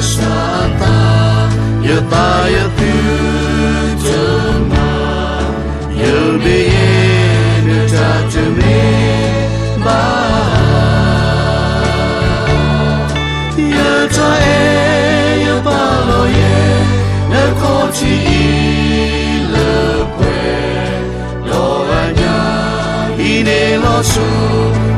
စၢသး, ယသးယသုတမၤ, ယမ့ၢ်ယတၢ်တမ့ၢ်ဘၣ်, ယတၢ်အဲၣ်ယပာ်လီၤယဲ, နခီၣ်ထံးအံၤလၢပှဲၤ, ဒီးအညၣ်အံၤန့ၣ်လီၤဆိ,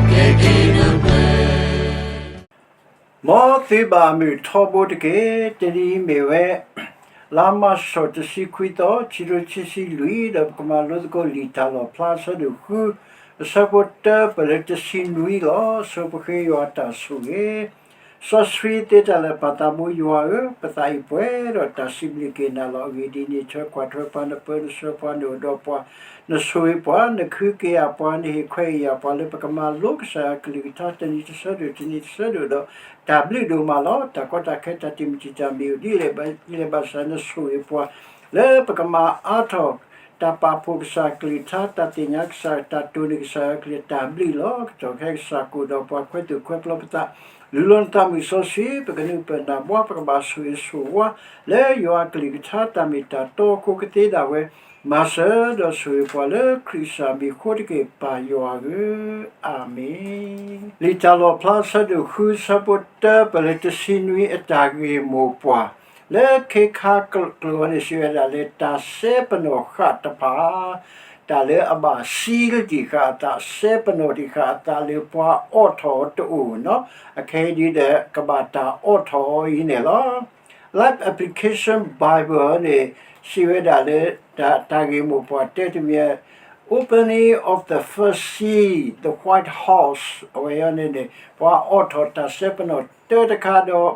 ကဲက့ၤနပှဲၤ မ်သုဘၣ်မုာ်ထီဘိတက့ၢ်. တနံၤအံၤမ့ၢ်ဝဲ လါမၢ်ၡး တဆံခွံသီ, ခံကထိခံဆံလွံၢ်, ဒီးပကမၤလိသကိးလံာ်တၢ်လီၣ်ဖျါအဆၢဒိၣ်ဃု, အဆၢဖိတၢ ပၢၢ်လၢတဆံနွံလီၤ. ဆိပဃ့ယွၤတၢ်ဆိၣ်ဂ့ၤ. စီဆှံသ့တၢ်လၢာ်ပၢ်သးဘိယွၤဧၢ, ပသးအံၤပှဲၤဒီးတၢ်စံးဘျုးက့ၤနၤလီၤ. အဂ့ၢ်ဒ်အံၤ, နဆှၢကွၢ်ထွဲပှၤ, နပၢနဆှၢပှၤ, နအိၣ်ဒီးပှၤ, နဆိၣ်ဂ့ၤပှၤ, နကဟုကယာ်ပှၤ, နဟ့ၣ်ခွဲးယာ်ပှၤလၢပကမၤလိကစၢ်ယွၤကလုၢ်ကထါ တနံၤတဆၢဒိၣ်တနံၤတဆၢဒိၣ်ဒီး တၢ်ဘျုးဒိၣ်မးလီၤ. တၢ်ကီတၢ်ခဲတၢ်တံာ်မုၢ်တံာ်တာ်မ့ၢ်အိၣ်ဒ်လဲၣ်ဒ်လဲၣ်ဘၣ်ဆၣ် နဆိၣ်ဂ့ၤပှၤ လၢပကမၤအါထီၣ် တၢ်ပာ်ဖှိၣ်ကစၢ်ကလုၢ်ကထါ, တၢ်သ့ၣ်ညါကစၢ်, တၢ်တိၢ်န့ၢ်ကစၢ်ယွၤကလုၢ်, တၢ်ဘျုးလီၤ. ကတီၢ်ခဲကစၢ်ကအိၣ်ဒီးပှၤ, ခွဲးသူၣ်ခွဲးကျီပသး, လူလီၤနသးမုၢ်စီဆှံ, ပကနၢ်ပၢၢ်နၢ်ဘှါ, ပကဘၣ်ဆိၣ်ဂ့ၤဆိၣ်ဝါ လၢယွၤကလုၢ်ကထါတၢ်မ့ၢ်တၢ်တီအဃိကသ့ဒၣ်ဝဲ, မၤစၢၤဒီးဆိၣ်ဂ့ၤပှၤလၢခရံာ်ကစၢ်မံၤအဃိတက့ၢ်, ပၢ်ယွၤဧၢ, အၤမ့ၣ်. လံာ်တၢ်လီၣ်ဖျါအဆၢဒိၣ်ဃု, အဆၢဖိတၢ ပၢၢ်လၢတဆံနွံ, အတၢ်ဂ့ၢ်မိၢ်ပှၢ်, လၢခဲခါကျိာ်န့ၣ် စံးဝဲဒၣ်လၢတၢ်စဲပနီၣ်ဃာ်တဖၣ်, တၢ်လၢအဘၣ်စံးတံၢ်ဃာ်အသး, စဲပနီၣ်တံၢ်ဃာ်အသးလၢပှၤအိးထီၣ်တအိၣ်နီၤ, အခဲအံၤဒ်ဒီး ကဘၣ်တၢ်အိးထီၣ်အီၤအံၤန့ၣ်လီၤ. Life Application Bible န့ၣ် စံးဝဲဒၣ်လၢ တၢ်ဂ့ၢ်မိၢ်ပှၢ်တဲတမံၤ Opening of the First Seal, the White Horse အဝဲအံၤန့ၣ်န့ၣ် ပှၤအိးထီၣ်တၢ်စဲပနီၣ်တၢတခါဒီး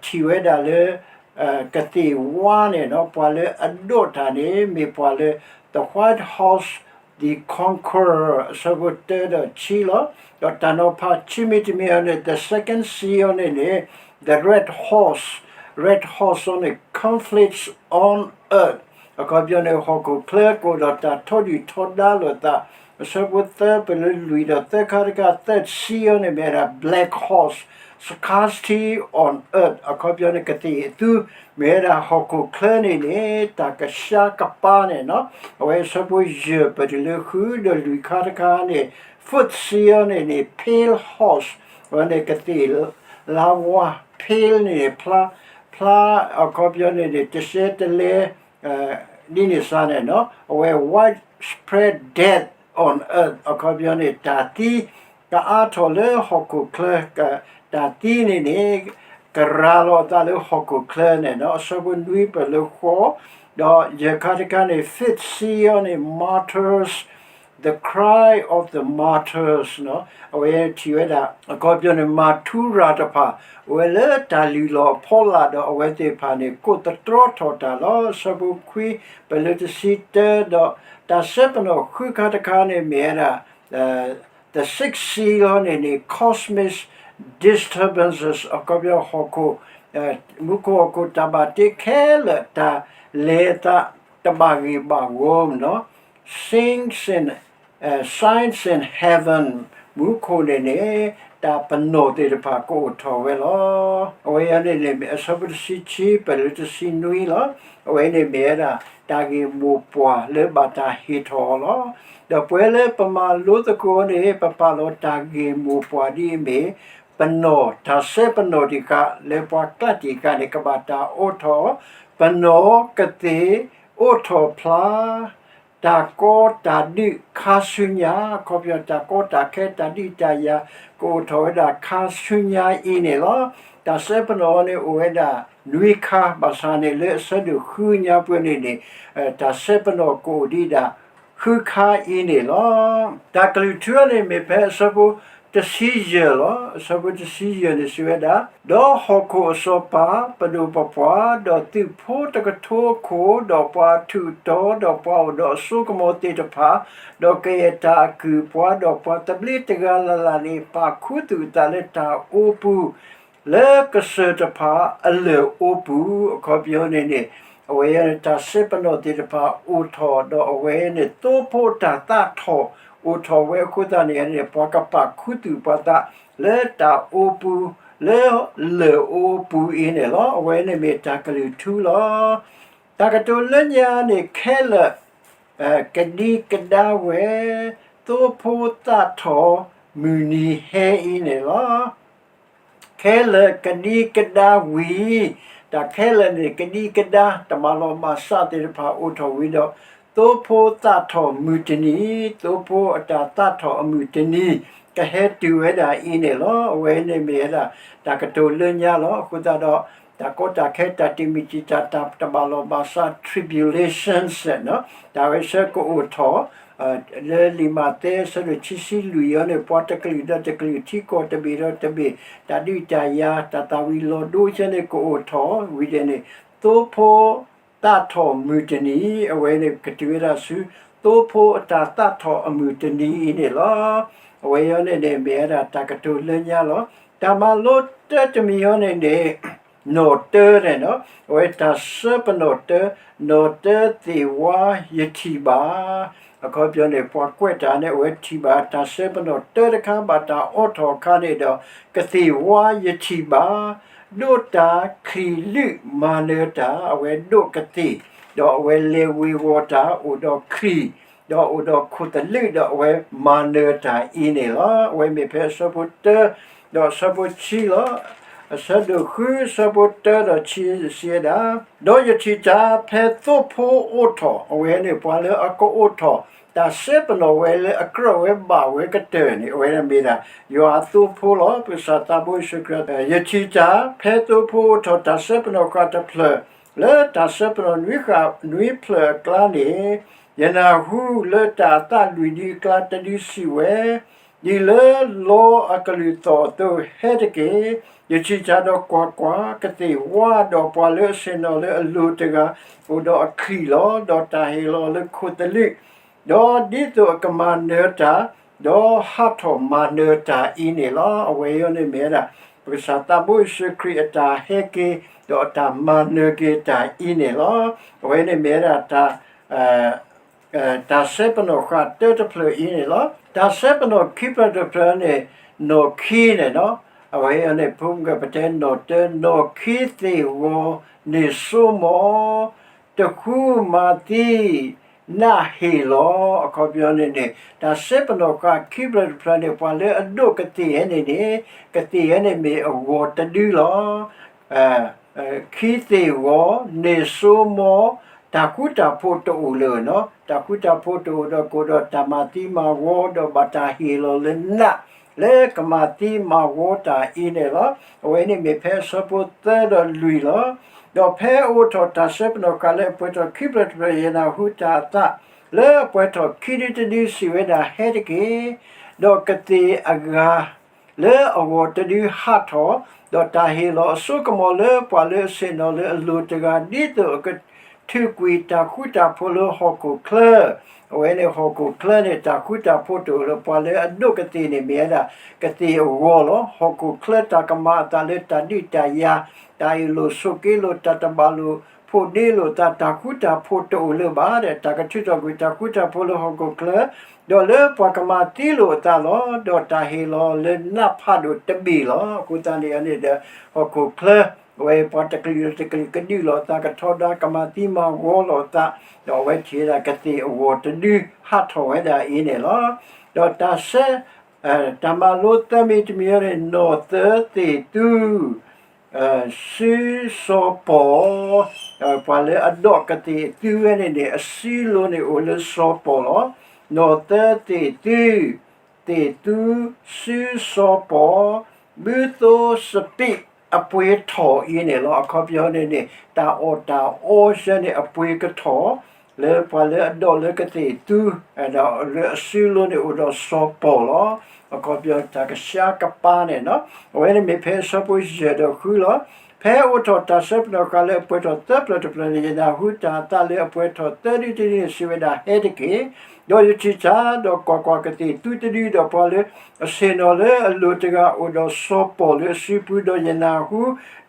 ထံၣ်ဝဲဒၣ်လၢ ကသ့ၣ်ဝါန့ၣ်နီၤ, ပှၤလၢအဒိးတၢ်န့ၣ် မ့ၢ်ပှၤလၢ the White Horse, the Conqueror အဆၢဖိတၢဒီးခံလီၤ. ဒီးတၢ်နီၤဖးခံမံၤတမံၤအံၤန့ၣ် the second seal အံၤန့ၣ်န့ၣ် the red horse, red horse အံၤန့ၣ် conflicts on earth အခီပညီန့ၣ် ဟီၣ်ခိၣ်ချၢကအိၣ်ဒီးတၢ်ထီဒုၣ်ထီဒါလိာ်သး, အဆၢဖိသၢ ပၢၢ်လၢလွံၢ်ဒီးသၢခါတခါ, third seal အံၤန့ၣ် မ့ၢ်ဝဲဒၣ် black horse, scarcity on earth အခီပညီန့ၣ် ကသ့ၣ်အသူ, မ့ၢ်ဝဲဒၣ်ဟီၣ်ခိၣ်ချၢန့ၣ်န့ၣ် တၢ်ကဆှါကပၤန့ၣ်နီၤ, အဝဲအဆၢဖိယဲၢ် ပၢၢ်တုၤလၢဃု ဒီးလွံၢ်ခါတခါန့ၣ် fifth seal န့ၣ်န့ၣ် pale horse အဝဲန့ၣ်ကသ့ၣ်လါဝါ, pale န့ၣ်န့ၣ် ဖျါ, ဖျါ, အခီပညီန့ၣ်န့ၣ် တရှဲတလဲ ဒ်န့ၣ်စ့ၢ်န့ၣ်နီၤ, အဝဲ widespread death on earth အခီပညီန့ၣ် တၢ်သံ ကအါထီၣ်လၢဟီၣ်ခိၣ်ချၢ, တၢ်သံန့ၣ်န့ၣ် ကရၤလီၤအသးလၢဟီၣ်ခိၣ်ချၢန့ၣ်နီၤ, အဆၢဖိနွံ ပၢၢ်လၢဃိး, ဒီးယဲၢ်ခါတခါန့ၣ် fifth seal န့ၣ် martyrs, the cry of the martyrs နီၤ, အဝဲထံၣ်ဝဲဒၣ် အခီပညီန့ၣ် မၤထူရၤတဖၣ် အဝဲလၢတၢ်လုၢ်လီၢ်အဖီလာ်ဒီး အဝဲသ့ၣ်တဖၣ်န့ၣ် ကိးသတြီထီၣ်တၢ်လီၤ. အဆၢဖိခွံ ပၢၢ်လၢတဆံတၢ ဒီးတၢ်စဲပနီၣ်ဃုခါတခါန့ၣ် မ့ၢ်ဝဲဒၣ် the sixth seal န့ၣ်န့ၣ် cosmic disturbances အခီပညီဟီၣ်ခိၣ်, မူခိၣ်ဟီၣ်ခိၣ်တၢ်ဘၣ်တ့ခဲလၢာ် တၢ်လဲၤအသးတဘၣ်ဂ့ၢ်ဘၣ်ဝီနီၤ, signs in, signs in heaven မူခိၣ်န့ၣ်န့ၣ် တၢ်ပနီၣ်သ့ၣ်တဖၣ်ကအိၣ်ထီၣ်ဝဲလီၤ. အဝဲအံၤန့ၣ်န့ၣ်မ့ၢ်အဆၢဖိတဆံခံ ပၢၢ်လၢတဆံနွံလီၤ. အဝဲန့ၣ်မ့ၢ်ဝဲဒၣ် တၢ်ဂ့ၢ်မိၢ်ပှၢ်လၢဘၣ်တၢ်ဟ့ၣ်ထီၣ်အီၤလီၤ. ဒီးပဝဲလၢပမၤလိသကိးန့ၣ် ပပာ်လီၤတၢ်ဂ့ၢ်မိၢ်ပှၢ်ဒ်အမ့ၢ် ပနီၣ်, တၢ်စဲပနီၣ်တံၢ်ဃာ် လၢပှၤကျးတံၢ်ဃာ်န့ၣ် ကဘၣ်တၢ်အိးထီၣ်, ပနီၣ်, ကသ့ၣ်, အိးထီၣ်ဖျါ, တၢ်ကီတၢ်ဒုးခါဆူညါ, အခီပညီ တၢ်ကီတၢ်ခဲတၢ်ဒုးတၢ်ယၤ ကအိၣ်ထီၣ်ဝဲဒၣ်ခါဆူညါအံၤန့ၣ်လီၤ. တၢ်စဲပနီၣ်အံၤန့ၣ် အိၣ်ဝဲဒၣ်နွံခါ, ဘၣ်ဆၣ်န့ၣ်လၢအဆၢဒိၣ်ဃုညါပူၤန့ၣ်န့ၣ် တၢ်စဲပနီၣ်ကအိၣ်ဒံးဒၣ် ဃုခါအံၤန့ၣ်လီၤ. တၢ်ကလုၢ်ထူန့ၣ်မ့ၢ်ဖဲအဆၢဖိတဆံယဲၢ်လီၤ. အဆၢဖိတဆံယဲၢ်န့ၣ်စံးဝဲဒၣ်, ဒီးဟီၣ်ခိၣ်အစီၤပၤ, ပဒိၣ်ပပှၢ်, ဒီးသုးဖိတကထိအခိၣ်, ဒီးပှၤအထူးအတီၤ, ဒီးပှၤအိၣ်ဒီးအစိကမီၤသ့ၣ်တဖၣ်, ဒီးကယဲၢ်တၢ်အကုၢ်အပှၤ, ဒီးပှၤသဘျ့တဂၤလၢ်လၢ်န့ၣ် ပာ်ခူသူၣ်အသးလၢတၢ်အိပူၤ လၢကစၢၢ်တဖၣ်အလၢၢ်အိပူၤ, အခီပညီန့ၣ်န့ၣ် အဝဲအံၤန့ၣ်တၢ်စဲပနီၣ်သ့ၣ်တဖၣ်အိၣ်ထီၣ်, ဒီးအဝဲအံၤန့ၣ်သိဖိတၢ်သးထီၣ်အိၣ်ထီၣ်ဝဲအဃိသတးန့ၣ်န့ၣ် ပှၤကပာ်ခူသူၣ်ပှၤသးလၢတၢ်အိပူၤ လၢလၢၢ်အိပူၤအံၤန့ၣ်လီၤ. အဝဲန့ၣ်မ့ၢ်တၢ်ကလုၢ်ထူလီၤ. တၢ်ကတိၤလၢညါန့ၣ် ခဲလၢာ် ကဒံကဒါဝဲ သိဖိသၣ်ထီၣ်မုၢ်နံၤဟဲအံၤန့ၣ်လီၤ. ခဲလၢာ်ကဒံကဒါဝံၤ, တၢ်ခဲလၢာ်န့ၣ် ကဒံကဒါ တၢ်မၤလီၤဘၣ်စးသ့ၣ်တဖၣ်အိၣ်ထီၣ်ဝံၤဒီး သိဖိသၣ်ထီၣ်မုၢ်တနံၤ, သိဖိအတၢ်သၣ်ထီၣ်အမုၢ်တနံၤ ကဟဲတုၤဝဲဒၣ်အံၤန့ၣ်လီၤ. အဝဲန့ၣ်မ့ၢ်ဝဲဒၣ် တၢ်ကတိၤလၢညါလီၤ. အဃိသတးဒီး တၢ်ကီတၢ်ခဲ တၢ်တံာ်မုၢ်တံာ်တာ် တၢ်တဘၣ်လီၤဘၣ်စး tribulations တၢ်ဝဲဆၢကအိၣ်ထီၣ် လၢလံာ်မးသဲ အဆၢဒိၣ်ခံဆံလွံၢ်အံၤန့ၣ် ပှၤတကလုာ်ဒီးတကလုာ် ထံကီၢ်တဘ့ၣ်ဒီးတဘ့ၣ် တၢ်ဒုးတၢ်ယၤ တၢ်သၣ်ဝံၤလီၤဒိဆၢန့ၣ် ကအိၣ်ထီၣ်ဝံၤဒီးန့ၣ် သိဖိသၣ်ထီၣ်မုၢ်တနံၤ အဝဲန့ၣ်ကတုၤဝဲဒၣ်ဆူ သိဖိအတၢ်သၣ်ထီၣ်အမုၢ်တနံၤအံၤန့ၣ်လီၤ. အဝဲအံၤန့ၣ်န့ၣ် မ့ၢ်ဝဲဒၣ်တၢ်ကတိၤလၢညါလီၤ. တၢ်မၤလိတၢတမံၤအံၤန့ၣ်န့ၣ် နီၣ်တၢန့ၣ်လီၤ. အဝဲတၢ်ဆၢပနီၣ်တၢ, နီၣ်တၢသ့ၣ်ဝါယထံၣ်ဘၣ်. အခီပညီန့ၣ် ပှၤကွဲးတၢ်န့ၣ် အဝဲထံၣ်ဘၣ်တၢ်ဆၢပနီၣ်တၢတခါ ဘၣ်တၢ်အိးထီၣ်အခါန့ၣ်ဒီး ကသ့ၣ်ဝါယထံၣ်ဘၣ်, ဒိးတၢ်ခရံာ်လုၢ်မၤနၢၤတၢ်, အဝဲဒိးကသ့ၣ်, ဒီးအဝဲလဲၤဝ့ၤဝီၤတၢ် အိၣ်ဒီးခရံာ်, ဒီးအိၣ်ဒီးခိၣ်သလုး ဒီးအဝဲမၤနၢၤတၢ်အံၤန့ၣ်လီၤ. အဝဲမ့ၢ်ဖဲအဆၢဖိတၢ ဒီးအဆၢဖိဆံလီၤ. အဆၢဒိၣ်ဃု အဆၢဖိတၢဒီးဆံစံးဝဲဒၣ်, ဒီးယထံၣ်တၢ်ဖဲသိဖိအိးထီၣ်, အဝဲန့ၣ်ပှၤလၢအကအိးထီၣ် တၢ်ဆၢပနီၣ်ဝဲလၢအကြၢးဝဲဘၣ်ဝဲကတၢၢ်န့ၣ် အဝဲမ့ၢ်ဒၣ် ယွၤအသိဖိလီၤ. ပကစၢ်သးဘိယ့ၣ်ၡူးခရံာ် ယထံၣ်တၢ်ဖဲသိဖိအိးထီၣ် တၢ်ဆၢပနီၣ်ဃာ်တဖျၢၣ် လၢတၢ်ဆၢပနီၣ်နွံဃာ်နွံဖျၢၣ်အကျါန့ၣ် ယနၢ်ဟူလၢတၢ်အသးလွံၢ်ဒုအကျါတဒုစံးဝဲ, ဒ်လၢလီအကလုၢ်သီၣ်အသိးဟဲတက့ၢ်. ယထံၣ်တၢ်ဒီးကွၢ်ကွၢ်, ကသ့ၣ်ဝါဒီးပှၤလၢအဆ့ၣ်နီၤလၢအလိၤတဂၤ အိၣ်ဒီးအခရံာ်လီၤ. ဒီးတၢ်ဟ့ၣ်လီၤလၢခိၣ်သလုး, ဒီးဒ်သိးအကမၤနၢၤတၢ်, ဒီးဟးထီၣ်မၤနၢၤတၢ်အံၤန့ၣ်လီၤ. အဝဲအံၤန့ၣ်မ့ၢ်ဝဲဒၣ် ပကစၢ်သးဘိယ့ၣ်ၡူးခရံာ်အတၢ်ဟဲက့ၤ ဒီးအတၢ်မၤနၢၤက့ၤတၢ်အံၤန့ၣ်လီၤ. အဝဲန့ၣ်မ့ၢ်ဝဲဒၣ်တၢ် တၢ်ဆၢပနီၣ်ဃာ်တၢတဖျၢၣ်အံၤန့ၣ်လီၤ. တၢ်ဆၢပနီၣ်ခံဖျၢၣ်တဖျၢၣ်န့ၣ် နီၣ်ခံန့ၣ်လီၤ. အဝဲအံၤန့ၣ် ဖိမုၣ်ကပတဲနီၣ်တၢ နီၣ်ခံသ့ၣ်ဂီၤန့ၣ်စိမီၤ တဃူမၤသံ နးဟ့ၣ်လီၤ. အခီပညီန့ၣ်န့ၣ် တၢ်ဆၢပနီၣ်ဃာ်ခံဖျၢၣ်တဖျၢၣ်န့ၣ် ပှၤလၢအဒိးကသ့ၣ်ဝဲန့ၣ်န့ၣ် ကသ့ၣ်ဝဲန့ၣ်မ့ၢ်အဂီၤတဒုလီၤ. ခံသ့ၣ်ဂီၤန့ၣ်စိမီၤ တၢ်ဃူတၢ်ဖိးတအိၣ်လၢၤနီၤ, တၢ်ဃူတၢ်ဖိးတအိၣ်ဒီးကအိၣ်ဒီးတၢ်မၤသံမၤဝီ ဒီးဘၣ်တၢ်ဟ့ၣ်လီၤလၢနး လၢကမၤသံမၤဝီတၢ်အံၤန့ၣ်လီၤ. အဝဲန့ၣ်မ့ၢ်ဖဲအဆၢဖိသၢဒီးလွံၢ်လီၤ. ဒီးဖဲအအိးထီၣ်တၢ်ဆၢပနီၣ်ဃာ်လၢအပှဲၤထီၣ်ခံဖျၢၣ်တဖျၢၣ် ယနၢ်ဟူတၢ်အသး လၢအပှဲၤထီၣ်ခံဒုတဒုစံးဝဲဒၣ် ဟဲတက့ၢ်. ဒီးကသ့ၣ်အဂၤ လၢအဂီၤတဒုဟးထီၣ်, ဒီးတၢ်ဟ့ၣ်လီၤအစိကမီၤလၢပှၤလၢအဆ့ၣ်နီၤလၢအလိၤတဂၤ ဒ်သိးအကထုးကွံာ်တၢ်ဃူတၢ်ဖိးလၢဟီၣ်ခိၣ်ချၢ, အဝဲန့ၣ်ဟီၣ်ခိၣ်ချၢန့ၣ် တၢ်ဃူတၢ်ဖိးတအိၣ်လၢၤ ပှၤလၢအဒိးကသ့ၣ်န့ၣ်မ့ၢ်ဝဲဒၣ် ကသ့ၣ်အဂီၤလီၤ. ဟီၣ်ခိၣ်ချၢတၢ်ကမၤအသးလၢတၢ်ဒုးတၢ်ယၤ, တၢ်အ့ၣ်လိာ်ဆိးက့လိာ် တၢ်တဘၣ်လိာ်ဖိးဒ့လိာ်သး တၢ်ဃူတၢ်ဖိးတအိၣ်လၢၤဘၣ်ဒီး တၢ်ကထုးထီၣ်ကွံာ်တၢ်ဃူတၢ်ဖိးလၢဟီၣ်ခိၣ်ချၢ ဒီးလၢပှၤကမၤသံလိာ်အသးလီၤ. ဒီးတၢ်ဟ့ၣ်လီၤလၢနးဖးဒိၣ်တဘ့ၣ်လီၤ. အဃိသတးန့ၣ်န့ၣ်ဒီး ဟီၣ်ခိၣ်ချၢ အဝဲပှၤတကလုာ်ဒီးတကလုာ်ကဒုးလိာ်အသး ကထီဒါကမၤသံမၤဝီလိာ်အသး, ဒီးအဝဲထံၣ်ဝဲဒၣ်ကသ့ၣ်အဂီၤတဒု ဟးထီၣ်ဝဲဒၣ်အံၤန့ၣ်လီၤ. ဒီးတၢ်ဆၢ တၢ်မၤလိသၢမံၤတမံၤအံၤန့ၣ် နီၣ်သၢသ့ၣ်သု စုစီၤပီၣ်, ပှၤလၢအဒိးကသ့ၣ်သုဝဲန့ၣ်န့ၣ် အစုလိၤန့ၣ်အိၣ်လၢစီၤပီၣ်လီၤ. နီၣ်သၢသ့ၣ်သု, သ့ၣ်သု, စုစီၤပီၣ်, ဘုသိစပံးအပှ့ၤထီၣ်အံၤန့ၣ်လီၤ. အခီပညီန့ၣ်န့ၣ် တၢ်အီၣ်တၢ်အီဆၢန့ၣ် အပှ့ၤကထီၣ် လၢပှၤလၢအဒိးလၢကသ့ၣ်သု, ဒီးလၢအစုလိၤန့ၣ်အိၣ်ဒီးစီၤပီၣ်လီၤ. အခီပညီတၢ်ကဆှါကပၤန့ၣ်နီၤ, အဝဲန့ၣ်မ့ၢ်ဖဲအဆၢဖိယဲၢ်ဒီးဃုလီၤ. ဖဲအိးထီၣ်တၢ်ဆၢပနီၣ်ဃာ်လၢအပှဲၤထီၣ်သၢဖျၢၣ်တဖျၢၣ်န့ၣ် ယနၢ်ဟူတၢ်အသးလၢအပှဲၤထီၣ်သၢဒုတဒုန့ၣ် စံးဝဲဒၣ် ဟဲတက့ၢ်. ဒီးယထံၣ်တၢ်, ဒီးကွၢ်ကွၢ်, ကသ့ၣ်သုတဒု, ဒီးပှၤလၢအဆ့ၣ်နီၤလၢအလိၤတဂၤ အိၣ်ဒီးစီၤပီၣ်လၢအစုပူၤ, ဒီးယနၢ်ဟူ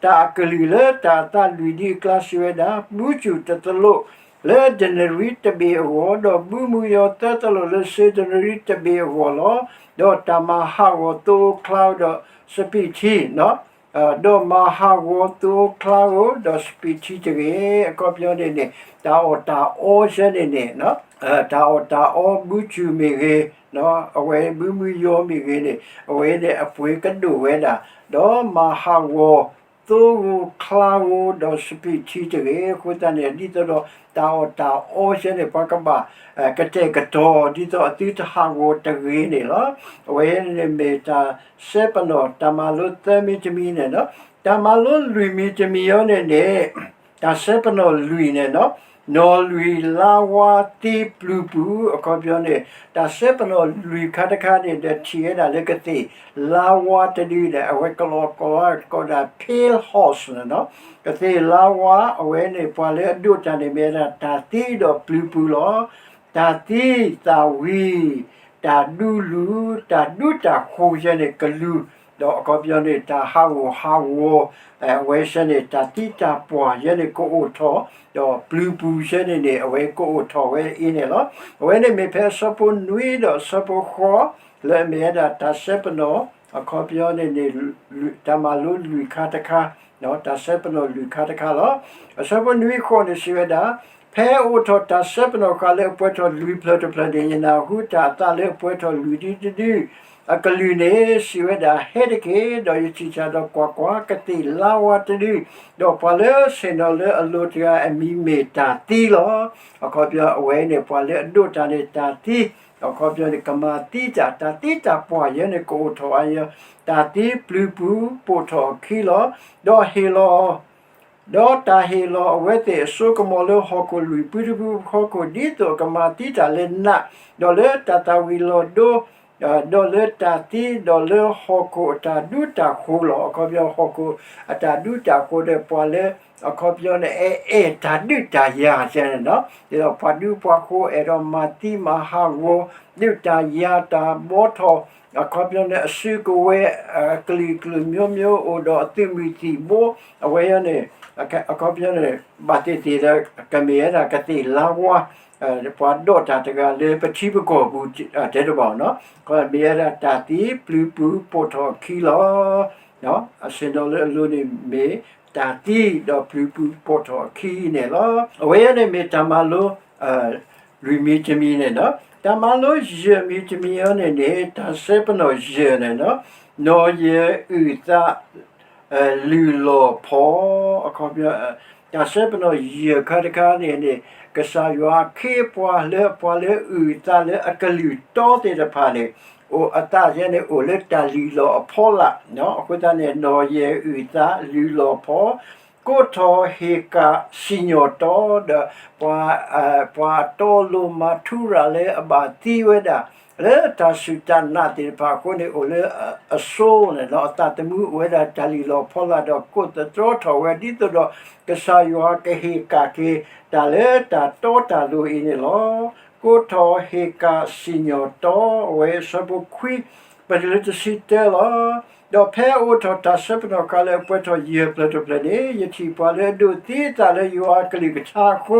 တၢ်အကလုၢ်လၢတၢ်အသးလွံၢ်ဒုအကျါ စံးဝဲဒၣ်, ဘူးစူၣ်တသလိးလၢဒနရံတဘ့ၣ်အဂီၢ်, ဒီးဘူးမူယီၤသၢသလိးလၢစ့ဒနရံတဘ့ၣ်အဂီၢ်လီၤ. ဒီးတၢ်မၤဟးဂီၤသိချါဒီးစပံးထံနီၤ ဒီးမၤဟးဂီၤသိချါဧိၤ ဒီးစပံးထံတဂ့ၤ. အခီပညီန့ၣ်န့ၣ် တၢ်အီၣ်တၢ်အီစဲန့ၣ်န့ၣ် တၢ်အီၣ်တၢ်အီဘုစူၢ်မ့ၢ်ဂ့ၤ, အဝဲဘုမုၢ်ယီၤမ့ၢ်ဂ့ၤန့ၣ် အဝဲန့ၣ်အပှ့ၤကဒိၣ်ဝဲဒၣ်, ဒီးမၤဟးဂီၤသိဧိၤချါဧိၤ ဒီးစပံးထံတဂ့ၤ. အဃိသတးန့ၣ် ဒ်သိးဒီးတၢ်အီၣ်တၢ်အီစဲန့ၣ် ပှၤကဘၣ်ကတဲာ်ကတီၤ ဒ်သိးအသုတဟးဂီၤတဂ့ၤန့ၣ်လီၤ. အဝဲန့ၣ်မ့ၢ်တၢ်စဲပနီၣ် တၢ်မၤလိသၢမံၤတမံၤန့ၣ်လီၤ. တၢ်မၤလိလွံၢ်မံၤတမံၤအံၤန့ၣ်န့ၣ် တၢ်စဲပနီၣ်လွံၢ်န့ၣ်လီၤ. နီၣ်လွံၢ်လါဝါသံပျုၤပူၤ အခီပညီန့ၣ် တ�်စဲပနီၣ်လွံၢ်ခါတခါန့ၣ်ဒီးထံၣ်ဝဲဒၣ်လၢကသ့ၣ်လါဝါတဒုဒီး အဝဲကလီၤကိးကီးဒၣ် pale horse န့ၣ်လီၤ. ကသ့ၣ်လါဝါ အဝဲန့ၣ်ပှၤလၢအဒိးတၢ်န့ၣ်မ့ၢ်ဝဲဒၣ်တၢ်သံဒီးပျုၤပူၤလီၤ. တၢ်သံသးဝံၤ တၢ်ဒူလူၢ် တၢ်ဒူတၢ်ဃိၤယဲန့ၣ်ကလူၤ, ဒီးအခီပညီန့ၣ် တၢ်ဟးဂူာ်ဟးဂီၤ အဝဲစဲန့ၣ် တၢ်သံတၢ်ပှၢ်ယဲန့ၣ်ကအိၣ်ထီၣ်, ဒီးပျုၤပူၤစဲန့ၣ်န့ၣ် အဝဲကအိၣ်ထီၣ်ဝဲအံၤန့ၣ်လီၤ. အဝဲန့ၣ်မ့ၢ်ဖဲအဆၢဖိနွံဒီးအဆၢဖိဃိး လၢအမ့ၢ်ဝဲဒၣ်တၢ်စဲပနီၣ် အခီပညီန့ၣ်န့ၣ် တၢ်မၤလိလွံၢ်ခါတခါ, တၢ်စဲပနီၣ်လွံၢ်ခါတခါလီၤ. အဆၢဖိနွံဃိးန့ၣ်စံးဝဲဒၣ်, ဖဲအိၣ်ထီၣ်တၢ်စဲပနီၣ်ဃာ်လၢအပှဲၤထီၣ်လွံၢ်ဖျၢၣ်တဖျၢၣ်န့ၣ် ယနၢ်ဟူတၢ်အသးလၢအပှဲၤထီၣ်လွံၢ်ဒုတဒု အကလုၢ်န့ၣ် စံးဝဲဒၣ်, ဟဲတက့ၢ်. ဒီးယထံၣ်တၢ်ဒီးကွၢ်ကွၢ်, ကသ့ၣ်လါဝါတဒု, ဒီးပှၤလၢဆ့ၣ်နီၤလၢအလိၤတဂၤအမံၤမ့ၢ်တၢ်သံလီၤ. အခီပညီအဝဲန့ၣ် ပှၤလၢအဒိးတၢ်န့ၣ်တၢ်သံ, အခီပညီန့ၣ် ကမၤသံတၢ်, တၢ်သံတၢ်ပှၢ်ယဲန့ၣ်ကအိၣ်ထီၣ်အါယဲ, တၢ်သံပျုၤပူၤပိာ်ထီၣ်အခံလီၤ. ဒီးဟ့ၣ်လီၤ ဒီးတၢ်ဟ့ၣ်လီၤအဝဲသ့ၣ်အစိကမီၤလၢဟီၣ်ခိၣ်လွံၢ်ဖုတဖုဖီခိၣ် ဒ်သိးအကမၤသံတၢ်လၢနး, ဒီးလၢတၢ်သၣ်ဝံၤလီၤဒိ, ဒီးလၢတၢ်သံ, ဒီးလၢဟီၣ်ခိၣ်အတၢ်ဒူတၢ်ဃိၤလီၤ. အခီပညီဟီၣ်ခိၣ်အတၢ်ဒူတၢ်ဃိၤဒီးပှၤလၢ အခီပညီန့ၣ် အဲအဲၣ်တၢ်ဒုးတၢ်ယၤစဲန့ၣ်လီၤ. ဒ်သိးပှၤဒူပှၤဃိၤအဲၣ်ဒိးမၤသံမၤဟးဂီၤ ဒုးတၢ်ယၤတၢ်ဘီထီၣ်, အခီပညီန့ၣ် အစုကဝဲၤ အကလုာ်ကလုာ်မျိုးမျိုး အိၣ်ဒီးအသုးမုၢ်သံၣ်ဘိ, အဝဲအံၤန့ၣ် အခီပညီန့ၣ် ဘၣ်သ့ၣ်သ့ၣ်ဒီး ကမ့ၢ်ဝဲဒၣ်ကသ့ၣ်လါဝါ ပှၤဒိးတၢ်တဂၤလၢပထံပကီၢ်ပူၤ တဲတဘၣ်နီၤ, မ့ၢ်ဝဲဒၣ်တၢ်သံပျုၤပူၤပိာ်ထီၣ်အခံလီၤ. အဆ့ၣ်နီၤလၢအလိၤန့ၣ်မ့ၢ်တၢ်သံဒီးပျုၤပူၤပိာ်ထီၣ်အခံန့ၣ်လီၤ. အဝဲအံၤန့ၣ်မ့ၢ်တၢ်မၤလိ လွံၢ်မံၤတမံၤန့ၣ်ဒီး တၢ်မၤလိယဲၢ်မံၤတမံၤအံၤန့ၣ်န့ၣ် တၢ်စဲပနီၣ်ယဲၢ်န့ၣ်ဒီး နီၣ်ယဲၢ်အုၣ်သး လုၢ်လီၤဖီ, အခီပညီ တၢ်စဲပနီၣ်ယဲၢ်ခါတခါန့ၣ်န့ၣ် ကစၢ်ယွၤအခ့အပှၤလၢပှၤလၢအုၣ်အသးလၢအကလုၢ်တီသ့ၣ်တဖၣ်န့ၣ် အိၣ်အသးယဲန့ၣ် အိၣ်လၢတၢ်လုၢ်လီၤအဖီလာ်, အဃိသတးန့ၣ် နီၣ်ယဲၢ်အုၣ်သးလုၢ်လီၤဖီ ကိးထီၣ်ဟ့ၣ်ကၣ်စံၣ်ညီၣ်တီ ဒီး ပှၤတီလိၤမၤထူရၤလၢအဘၣ်သံဝဲဒၣ် လၢတၢ်စူၢ်တၢ်နာ်သ့ၣ်တဖၣ်အဃိန့ၣ် အိၣ်လၢအစိန့ၣ်လီၤ. အသးသမူအိၣ်ဝဲဒၣ်တၢ်လုၢ်လီၤဖီလာ်ဒီးကိးသတြီထီၣ်ဝဲ ဒ်သိးဒီး ကစၢ်ယွၤကဟ့ၣ်ကၣ်က့ၤတၢ်လၢတၢ်တီတၢ်လိၤအံၤန့ၣ်လီၤ. ကိးထီၣ်ဟ့ၣ်ကၣ်စံၣ်ညီၣ်တီ အဝဲအဆၢဖိခွံ ပတုၤလၢတဆံတၢလီၤ. ဒီးဖဲအအိၣ်ထီၣ်တၢ်စဲပနီၣ်ဃာ်လၢအပှဲၤထီၣ်ယဲၢ်ဖျၢၣ်တဖျၢၣ်န့ၣ် ယထံၣ်ပှၤလၢအဒိးသံအသးလၢယွၤအကလုၢ်ကထါအဃိ,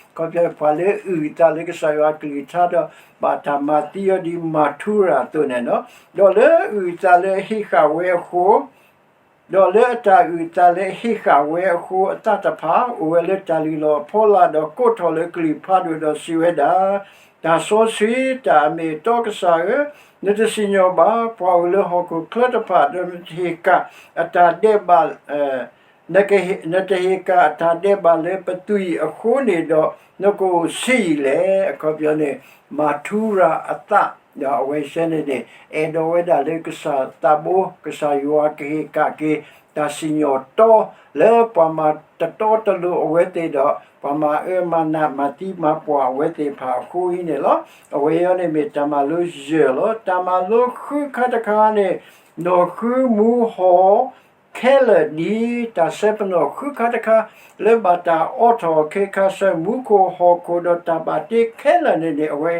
ခီဖျိပှၤလၢအုၣ်အသးလၢကစၢ်ယွၤအကလုၢ်ကထါဒီး ဘၣ်တၢ်မၤသံအီၤဒ်မၤထူရၤအသိးန့ၣ်လီၤ. ဒီးလၢအုၣ်အသးလၢအဟ့ၣ်ဃာ်ဝဲအဃိ ဒီးလၢအတၢ်အုၣ်အသးလၢအဟ့ၣ်ဃာ်ဝဲအဃိ အသးတဖၣ် အိၣ်ဝဲလၢတၢ်လုၢ်လီၤအဖီလာ် ဒီးကိးထီၣ်လၢကလုၢ်ဖးဒိၣ်ဒီးစံးဝဲဒၣ်, တၢ်စီဆှံတၢ်အမ့ၢ်အတီကစၢ်ဧၢ, နတစံၣ်ညီၣ်ဘၣ် ပှၤအိၣ်လၢဟီၣ်ခိၣ်ချၢတဖၣ် ဒီးနတဟ့ၣ်ကၣ်အတၢ်ဒဲးဘး နကဟ့ၣ် နတဟ့ၣ်ကၣ်အတၢ်ဒဲးဘးလၢပသွံၣ်အဃိန့ၣ်ဒီး နကအိၣ်ဆံးယံာ်လဲၣ်. အခီပညီန့ၣ် မၤထူရၤအသး ဒီးအဝဲစဲန့ၣ်န့ၣ် အဲၣ်ဒိးဝဲဒၣ်လၢကစၢ်သးဘိ ကစၢ်ယွၤကဟ့ၣ်ကၣ်က့ၤ တၢ်စံၣ်ညီၣ်တီ လၢပှၤမၤတတီတလိၤအဝဲသ့ၣ်ဒီး ပှၤမၤအၢမၤနးမၤသံမၤပှၢ်အဝဲသ့ၣ်တဖၣ်အဃိအံၤန့ၣ်လီၤ. အဝဲအံၤန့ၣ်မ့ၢ်တၢ်မၤလိယဲၢ်လီၤ. တၢ်မၤလိဃုခါတခါန့ၣ် နီၢ်ဃုမူဟီၣ် ခဲလၢာ်ဒ် တၢ်စဲပနီၣ်ဃုခါတခါ လၢဘၣ်တၢ်အိးထီၣ်ခဲခါဆၢ မူခိၣ်ဟီၣ်ခိၣ်ဒီးတၢ်ဘၣ်တ့ခဲလၢာ်န့ၣ်န့ၣ် အဝဲ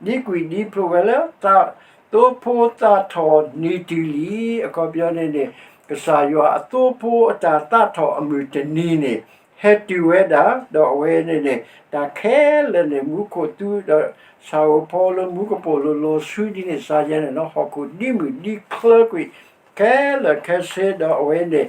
ဒ်ကွံာ်ဒ်ဖျိဝဲလၢ သး သိဖိသးထီၣ်နံၤတုၤလံ. အခီပညီန့ၣ်န့ၣ် ကစၢ်ယွၤအသိဖိအတၢ်သးထီၣ်အမုၢ်တနံၤန့ၣ် ဟဲတုၤဝဲဒၣ် ဒီးအဝဲန့ၣ်န့ၣ် တၢ်ခဲလၢာ်န့ၣ် မူခိၣ်သူဒီး ဆၣ်ဧိၤဖီလၢမူကပိာ်လိၤလီၤဆူဒ်န့ၣ် စါယဲန့ၣ်လီၤ. ဟီၣ်ခိၣ်ဒ်မုၢ်ဒ်ချၢကွံာ် ခဲလၢာ်ခဲဆ့ဒီးအဝဲန့ၣ်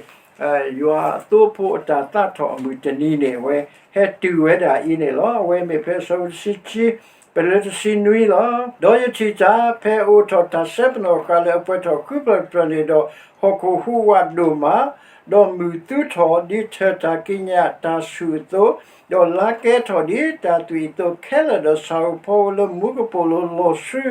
ယွၤအသိဖိအတၢ်သးထီၣ်အမုၢ်တနံၤန့ၣ် အဝဲဟဲတုၤဝဲဒၣ်အံၤန့ၣ်လီၤ. အဝဲမ့ၢ်ဖဲအဆၢဖိတဆံခံ ပလၢတဆံနွံလီၤ. ဒီးယထံၣ်တၢ် ဖဲအိးထီၣ်တၢ်စဲပနီၣ်ဃာ်လၢအပှဲၤထီၣ်ဃုဖျၢၣ်တဖျၢၣ်န့ၣ်ဒီး ဟီၣ်ခိၣ်ဟူးဝးဒိၣ်မး, ဒီးမုၢ်သူထီၣ်ဒ်ထၢၣ်တၢ်ကံးညာ်တၢ်ဆူၣ်အသိး, ဒီးလါကဲထီၣ်ဒ်တၢ်သွံၣ်အသိးခဲလၢာ်, ဒီးဆၣ်ဧိၤဖီဧိၤလၢမူကပိာ်လိၤလီၤဆူ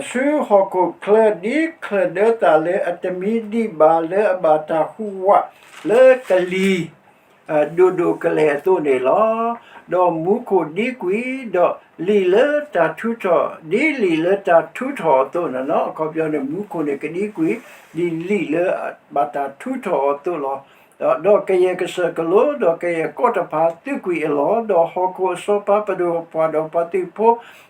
ဆူဟီၣ်ခိၣ်ချၢ ဒ်ချၢၣ်ဒၢသၣ်လၢအတမံဒံးဘၣ် လၢအဘၣ်တၢ်ဟူးဝးလၢကလံၤ ဒိၣ်ဒိၣ်ကလဲာ်အသိးန့ၣ်လီၤ. ဒီးမူခိၣ်ဒံကွံာ်, ဒီးလံာ်လၢတၢ်ထူးထီၣ် ဒ်လံာ်လၢတၢ်ထူးထီၣ်အသိးန့ၣ်လီၤ. အခီပညီန့ၣ် မူခိၣ်န့ၣ်ကဒံကွံာ် ဒ်လံာ်လၢဘၣ်တၢ်ထူးထီၣ်အသိးလီၤ. ဒီးကယဲၢ်ကစၢၢ်ကလိ ဒီးကယဲၢ်ကီၢ်တဖၣ် သုးကွံာ်အလီၢ်, ဒီးဟီၣ်ခိၣ်အစီၤပၤ ပဒိၣ်ပှၢ် ဒီးပှၤသုးဖိ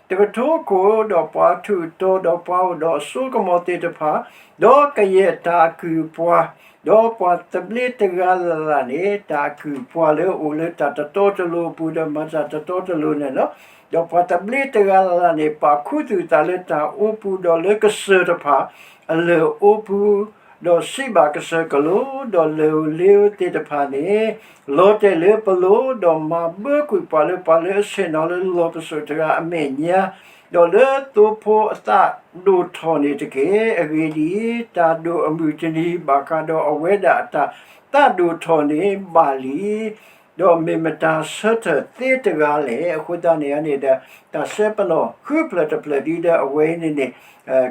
တကထိခိၣ်, ဒီးပှၤထူးတီၤ ဒီးပှၤအိၣ်ဒီးအစိကမီၤသ့ၣ်တဖၣ်, ဒီးကယဲၢ်တၢ်အကုၢ်အပှၤ, ဒီးပှၤသဘျ့တဂၤလၢ်လၢ်န့ၣ် တၢ်အကုၢ်အပှၤလၢအအိၣ်လၢတၢ်တတီတလိၤအပူၤ ဒီးမၤတၢ်တတီတလိၤန့ၣ်လီၤ. ဒီးပှၤသဘျ့တဂၤလၢ်လၢ်န့ၣ် ပာ်ခူသူၣ်အသးလၢတၢ်အိပူၤ ဒီးလၢကစၢၢ်တဖၣ်အလၢၢ်အိပူၤ, ဒီးစံးဘၣ်ကစၢၢ်ကလိ ဒီးလၢၢ်ဧိၤလ့ဧိၤသ့ၣ်တဖၣ်န့ၣ်, လီၤတဲာ်လၢပလိၤ, ဒီးမၤဘၢကွံာ်ပှၤလၢပှၤလၢအဆ့ၣ်နီၤလၢလီၢ်ပစိာ်တဂၤအမဲာ်ညါ, ဒီးလၢသိဖိအသးဒိၣ်ထီၣ်န့ၣ်တက့ၢ်. အဂ့ၢ်ဒ်အံၤ, တၢ်ဒိၣ်အမုၢ်တနံၤဘၣ်ဃးဒီးအဝဲဒၣ်အတၢ်သးဒိၣ်ထီၣ်န့ၣ်ဘၣ်လံ. ဒီးမ့ၢ်မတၤဆၢထၢၣ်သ့တဂၤလဲၣ်. အဃိသတးန့ၣ်န့ၣ်ဒီး တၢ်စဲပနီၣ်ဃုဖျၢၣ်တဖျၢၣ်ဒ်ဒီးအဝဲန့ၣ်န့ၣ်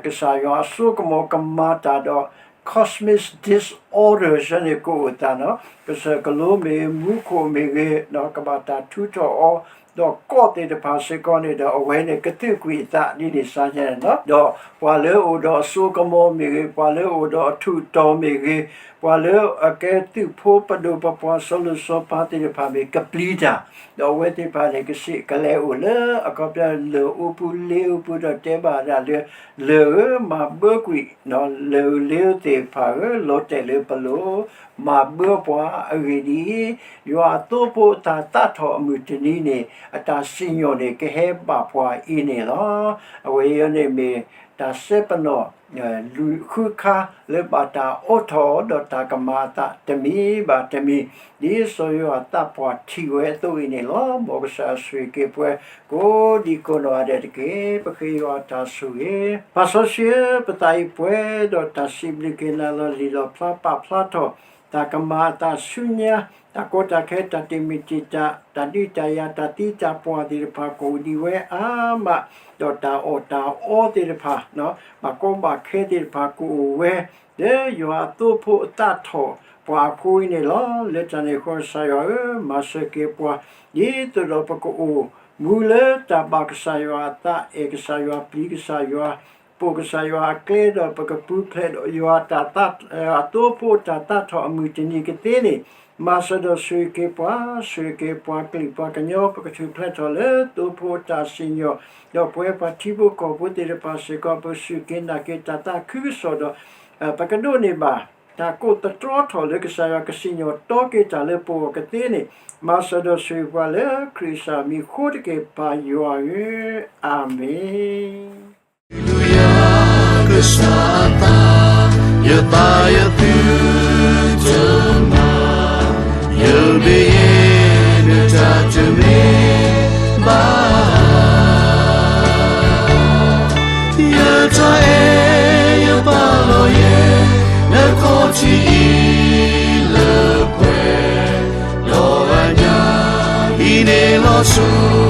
ကစၢ်ယွၤအစိကမီၤကမၤတၢ်ဒီး cosmic disorder န့ၣ်ကအိၣ်သးနီၤ, ကစၢၢ်ကလိမ့ၢ်ဂ့ၤ မူခိၣ်မ့ၢ်ဂ့ၤ ကဘၣ်တၢ်ထူးထီၣ်အီၤ, ဒီးကီၢ်သ့ၣ်တဖၣ်စ့ၢ်ကီးန့ၣ်ဒီး အဝဲန့ၣ်ကသုးကွံာ်အသးဒ်န့ၣ်စ့ၢ်ကီးန့ၣ်လီၤ. ဒီးပှၤလၢအအိၣ်ဒီးအစိကမီၤမ့ၢ်ဂ့ၤ, ပှၤလၢအအိၣ်ဒီးအထူးတီၤမ့ၢ်ဂ့ၤ, ပှၤလၢအကဲသုးဖိပဒိၣ်ပပှၢ်စီၤလိၤစီၤပၤသ့ၣ်တဖၣ်မ့ၢ်ကပျံၤတၢ်, ဒီးအဝဲသ့ၣ်တဖၣ်န့ၣ် ကစံးကလဲၤအိၣ်လၢအခီပညီလၢၢ်အိပူၤလ့အိပူၤ ဒီးတဲဘၣ်ဒၣ်လၢ လၢၢ်ဧၢ, မၤဘၢကွံာ် လၢၢ်ဧိၤလ့ဧိၤသ့ၣ်တဖၣ်ဧၢ, လီၤတဲာ်လၢပလိၤ, မၤဘၢပှၤ. အဂ့ၢ်ဒ်အံၤ, ယွၤအသိဖိအတၢ်သးထီၣ်အမုၢ်တနံၤန့ၣ် အတၢ်စံၣ်ညီၣ်န့ၣ် ကဟဲဘၣ်ပှၤအံၤန့ၣ်လီၤ. အဝဲအံၤန့ၣ်မ့ၢ်တၢ်စဲပနီၣ် လွံၢ်ဃုခါ လၢဘၣ်တၢ်အိးထီၣ်ဒီးတၢ်ကမၤအသးတမံၤဘၣ်တမံၤ, ဒ်စီၤယိၤဟၣ်သးပှၢ်ထံၣ်ဝဲအသိးအံၤန့ၣ်လီၤ. မ်ကစၢ်ယွၤဆိၣ်ဂ့ၤက့ၤပှၤ ကိးဒံကိးနီၢ်ဂၤဒဲးတက့ၢ်. ပဃ့ယွၤအတၢ်ဆိၣ်ဂ့ၤ. ပၢ်စီဆှံဧၢ, ပသးအံၤပှဲၤဒီးတၢ်စံးဘျုးက့ၤနၤလီၤ. လံာ်လီၤဖျါပာ်ဖျါထီၣ် တၢ်ကမၤအသးဆူညါ, တၢ်ကီတၢ်ခဲ တၢ်တမုာ်တံာ်တာ် တၢ်ဒုးတၢ်ယၤ တၢ်သံတၢ်ပှၢ်သ့ၣ်တဖၣ် ကအိၣ်ဒံးဝဲအါမး, ဒီးတၢ်အီၣ်တၢ်အီသ့ၣ်တဖၣ် ဘၣ်ကီဘၣ်ခဲသ့ၣ်တဖၣ် ကအိၣ်ဝဲ လၢယွၤအသိဖိအသးထီၣ်ပှၤအဃိအံၤန့ၣ်လီၤ. လၢတၢ်န့ၣ်အဃိ ကစၢ်ယွၤဧၢ, မၤစၢၤက့ၤပှၤ ဒ်သိးဒီးပကအိၣ်မူလၢတၢ်ဘၣ်ကစၢ်ယွၤအသး, အဲၣ်ကစၢ်ယွၤ, ပျံၤကစၢ်ယွၤ, ပိာ်ကစၢ်ယွၤအကျဲ, ဒီးပကပူၤဖျဲးဒီးယွၤအတၢ်သး, အသိဖိအတၢ်သးထီၣ်အမုၢ်တနံၤကသ့န့ၣ်, မၤစၢၤဒီးဆိၣ်ဂ့ၤက့ၤပှၤ, ဆိၣ်ဂ့ၤက့ၤပှၤကလုာ်ပှၤကညီ, ပကထူၣ်ဖျဲးထီၣ်လၢသိဖိအတၢ်စံၣ်ညီၣ်, ဒီးပဝဲပှၤထံဖိကီၢ်ဖိသ့ၣ်တဖၣ်စ့ၢ်ကီး ပကစူၢ်က့ၤနာ်က့ၤတၢ်သးခုကစီၣ်ဒီး ပကဒိးန့ၢ်ဘၣ် တၢ်ကိးသတြီထီၣ်လၢကစၢ်ယွၤကစံၣ်ညီၣ်တီက့ၤတၢ်လၢပဂီၢ်ကသ့န့ၣ်, မၤစၢၤဒီးဆိၣ်ဂ့ၤပှၤလၢခရံာ်ကစၢ်မံၤအဃိတက့ၢ် ပၢ်ယွၤဧၢ, အၤမ့ၣ်. Hallelujah, ကစၢ်အသး, ယသးယသုတမၤ, ယဘျုးယဲ နတၢ်တမ့ၢ်ဘၣ် ယတၢ်အဲၣ်ယပာ်လီၤယဲ နခီၣ်ထံးအံၤလၢပှဲၤဒီးအညါ ဟံးန့ၢ်လီၤဆူ